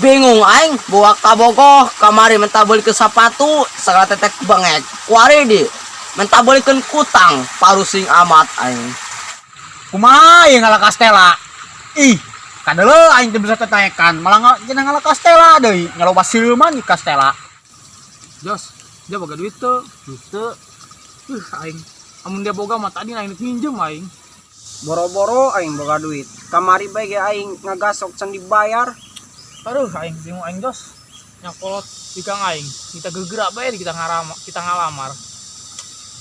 Bingung aing bawa kabogoh kamari minta beli ke sepatu segala tetek bengek. Kuari di minta belikeun kutang parusing amat aing. Kumaha ieu ngalah kastela? Ih, kadeuleu aing teu bisa tetaekan, malah cenah ngalah kastela deui, nyaloba siluman di kastela. Jos, dia boga duit tuh. Henteu. Aing. Amun dia boga mah tadi aing minjem aing. Boro-boro aing boga duit. Kamari bae ge aing ngagasok can dibayar. Aduh, aing bingung aing Jos. Nyakolot bikang aing. Kita gegerak bae kita ngarama, kita ngalamar.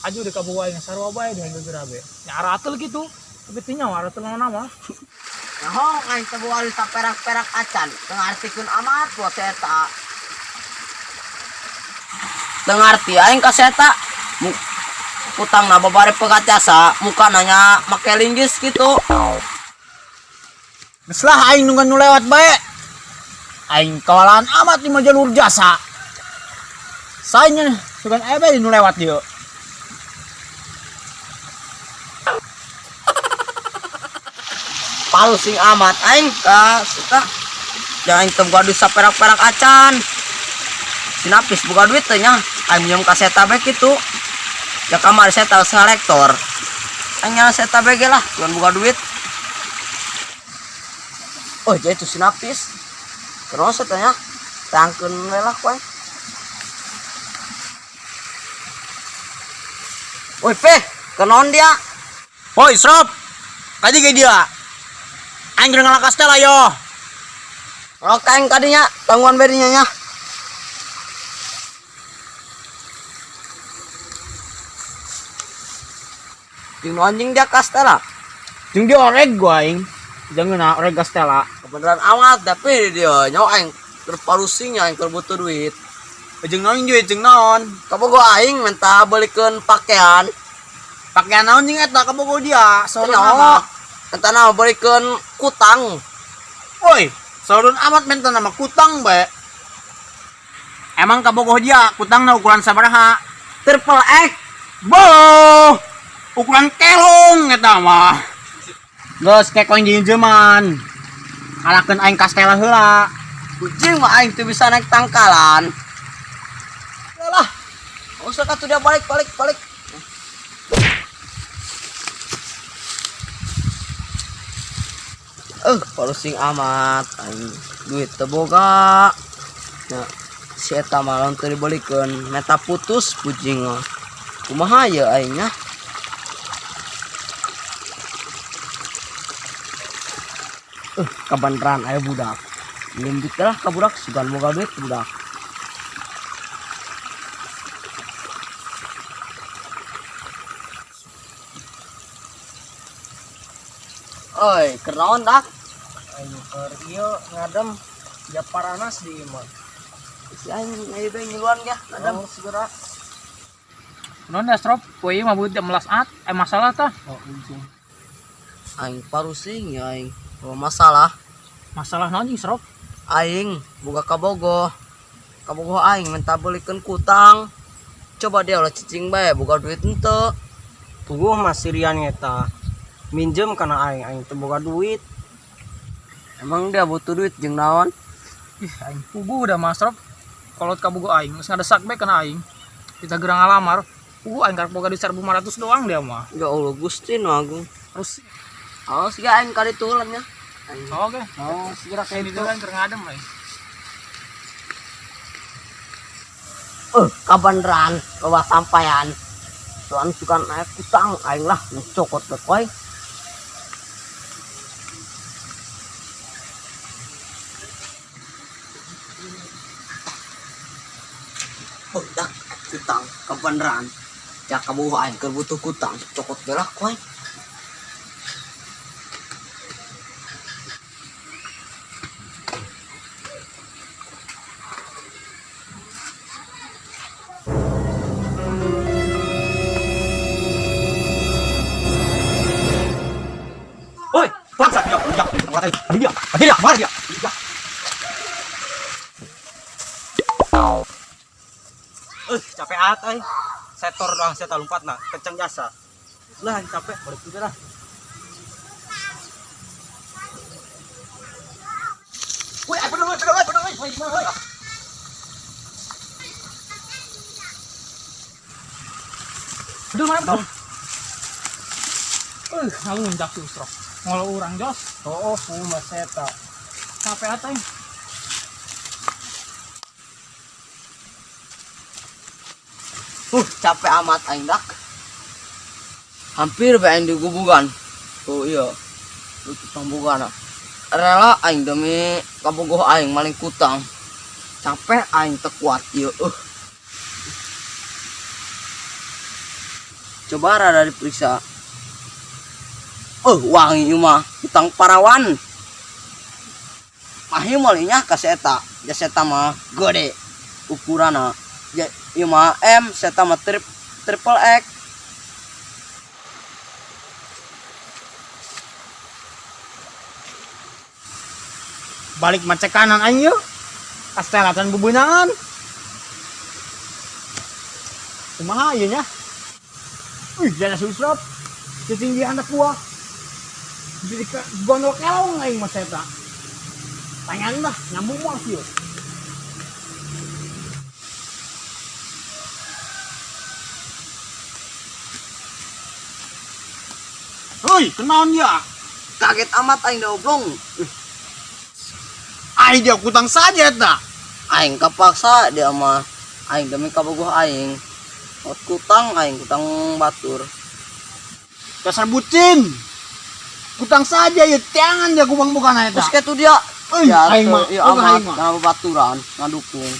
Aja udah kaboga aing sarua bae dengan gegerak bae. Nya aratel gitu. Tapi teu nyawa aratel naon nama. Nahong aing teu boga duit saperak-perak acan. Teu ngartikeun amat bos eta. Teu ngarti aing ka si eta. Kutangna babari pegat jasa, muka nanya make linggis gitu. Geus lah aing nunggu nu lewat bae. Aing kawalan amat di jalur jasa. Saingnya sugan aya bae nu lewat dieu. Palusing amat aing ka suka. Jangan teu boga duit saperak-perak acan. Sinapis boga duit teh nya. Aing minjem ka seta bae kitu. Ya kamari seta selektor. Aing nya seta bae ge lah, cuman boga duit. Oh, jadi itu sinapis. Terus tanya, tangkeun we lah ku aing. Woi, Peh, kenaon dia? Woi, Srop. Kadi ge dia. Aing keur ngalah kastela yo. Rok aing kadinya, tangguhan bae dinya nya. Jeung anjing dia kastela. Jeung dia oreg gua aing. Jangan na oreg kastela. Kebenaran amat tapi dia nyawa aing keur parusing aing keur butuh duit. Jeung naon duit jeung naon? Kabogo aing minta belikeun pakaian. Pakaian naon jeung eta kabogo dia? Saurun Nyawa. amat. Minta naon belikeun kutang. Woi, saurun amat minta nama kutang bae. Emang kabogoh dia kutangna ukuran sabaraha? Triple X. Boh, ukuran kelong eta mah. Geus kek koin diinjeman. Kalakeun aing kastela heula. Kucing mah aing teu bisa naik tangkalan. Lah. Usah katuh dia balik balik balik. Parusing amat aing duit teu boga. Nah, si eta mah lamun teu dibeulikeun meta putus kucing mah. Kumaha ye aing nya? Kabeneran aya budak. Minjem duit lah ka budak, sugan boga duit budak. Oi, kenaon dak? Aing keur ieu ngadem ja paranas di imah. Si aing ieu bae ngiluan ge, ngadem. Oh, segera. Naon da Srop? Poe mah beut melas at, masalah tah. Oh, ujung. Aing parusing ya aing. Oh, masalah. Masalah naon jeung Srop? Aing boga kabogoh. Kabogoh aing minta belikeun kutang. Coba dia ulah cicing bae boga duit henteu. Tunggu mah sirian eta. Minjem kana aing, aing teu boga duit. Emang dia butuh duit jeung naon? Ih, aing puguh da mah Srop. Kolot kabogoh aing geus ngadesak bae kana aing. Kita gerang ngalamar. Puguh aing karek boga duit 1.500 doang dia mah. Ya Allah Gusti nu agung. Terus Awas ge aing ka ditu heula nya. oke. Oh, segera Kayak kayak itu kan keur ngadem aing. Kabeneran loba sampaian. Tuan suka naik kutang aing lah cokot ke koy. Dak kutang kabeneran. Ya kabuh aing keur butuh kutang cokot ge lah koy. Woi, bangsa dia, dia, dia, dia, dia, dia. Capek amat euy. Setor doang saya lompat nah, kencang jasa. Lah capek, balik juga lah. Woi, apa dulu, apa dulu, apa dulu. Woi, woi. Aduh, mana tuh? Ngalunjak si Usrok. Ngolo urang, Jos. Oh, kumaha seta. Capek aing. Capek amat aing dak. Hampir bae aing digubugan. Oh iya. Lu tukang bugana. Rela aing demi kabogoh aing maling kutang. Capek aing teu kuat ieu. Coba rada diperiksa. Wangi ieu mah kutang parawan. Mahi malinya ka si eta. Ja si eta mah gede ukuranna. Ja ieu mah M, si eta mah triple X. Balik macet kanan aing yeuh. Kastela can bebeunangan. Kumaha ieu nya? Wih, jana susrop. Cicing di handap buah. Jadi ke gondol kelong aing mah eta. Tangan lah, nyambung mah sih. Hoi, kenaon dia? Kaget amat aing dioblong. Aing dia kutang saja eta. Aing kepaksa dia mah. Aing demi kabogoh aing. Ot kutang aing kutang batur. Dasar bucin. Kutang saja ya tiangan dia kubang bukan eta. Terus ketu dia. Euy, Ya, aing mah, iya euy, amat aing mah. kana babaturan ngadukung.